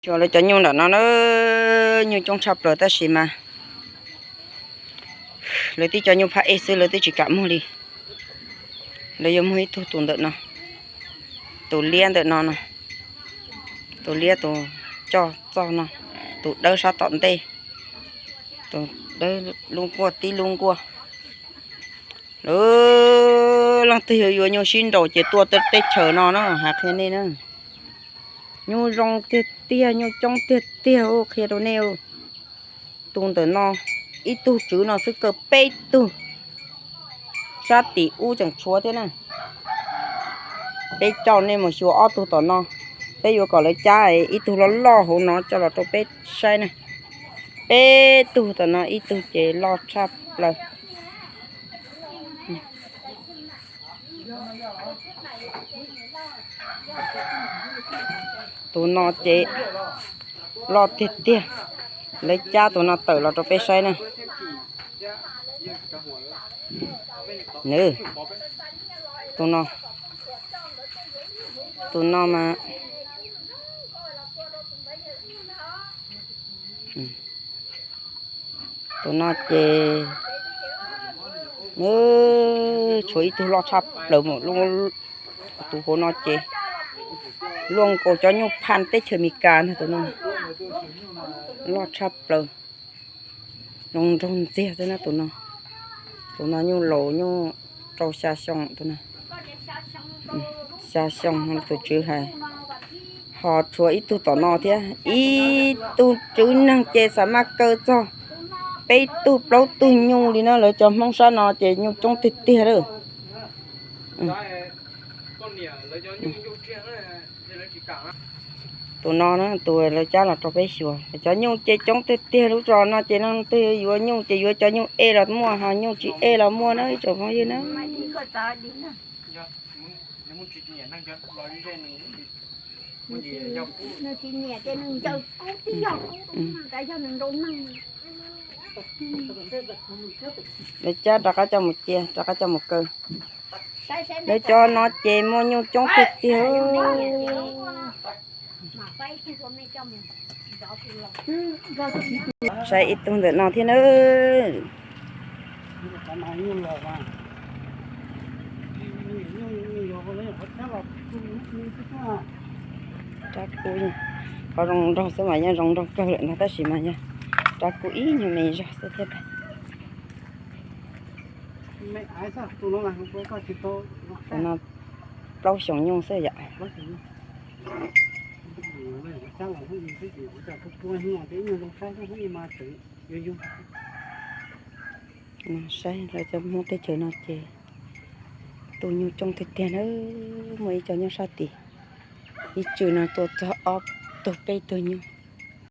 Xyuas lawv cov nyuj ntawm no na, nyuj coob tshaj plaws tab sis mas lawv tib co nyuj phaj ej xwb lawv twb tsis kam muag li. Lawv yuav muag ib tug tus ntawm no, tus liab ntawm no no, tus liab tus coj txog no, tus dawb sab tom ntej, tus dawb lub nkuaj tib lub nkuaj. Lawv leej twg yuav yuav nyuj sib nraus ces tuaj teb chaws no na, hais qhia nej na. Nyuj zoo tiag tiag, nyuj coob tiag tiag, qhia rau nej. Tus ntawm no, ib tug tswv no xwb kaw peb tug. Sab tim ub tseem tshuav thiab na. Peb coj nej mus xyuas ob tug tom no. Peb yuav kom lawv cab ib tug loj loj hauv no coj los rau peb saib na. Peb tug tom no ib tug ces loj tshaj plaws. Tus no ces loj tiag tiag. Lawv cab tus no tawm los rau peb saib na. Nws, tus no, tus no mas, tus no ces, nws tshuav ib tug loj tshaj plaws mus, tus hauv no ces luaj nkaus cov nyuj phaj teb chaws Amelikas ntag tus no. Loj tshaj plaws, zoo nraug ntxiag xwb na tus no. Tus no nyuj laus nyuj rau xya xyoo tus no. Xya xyoo tus tswv hais. Ho tshuav ib tug tom no thiab, ib tug tswv neeg ces xam maj kaw txog peb tug plaub tug nyuj li na, lawv cov Hmoob sab no ces nyuj coob tiag tiag lawm. Tus no na, tus lawv cab los rau peb xyuas, cov nyuj ces coob tiag tiag, lub zos no ces leej twg yuav nyuj ces yuav cov nyuj ej los muaj, ho nyuj tsis ej los muaj na ib tsoom phooj ywg na. Lawv cab rov qab coj mus cia, rov qab coj mus kaw. Lawv cov no ces muaj nyuj coob tiag tiag. Saib ib tug ntawm no thiab na. Rab kub, qhov zoo nraug xwb mas yog zoo nraug kawg lawm ntag tab sis mas yog rab kub ib nyuag me zog xwb thiab. Tus no plaub xyoos nyuj xwb yom. Saib lawv cov Hmoob teb chaws no ces tus nyuj coob tiag tiag na, muaj ib co nyob sab tid, ib tswm no tua txog ob tug peb tug nyuj.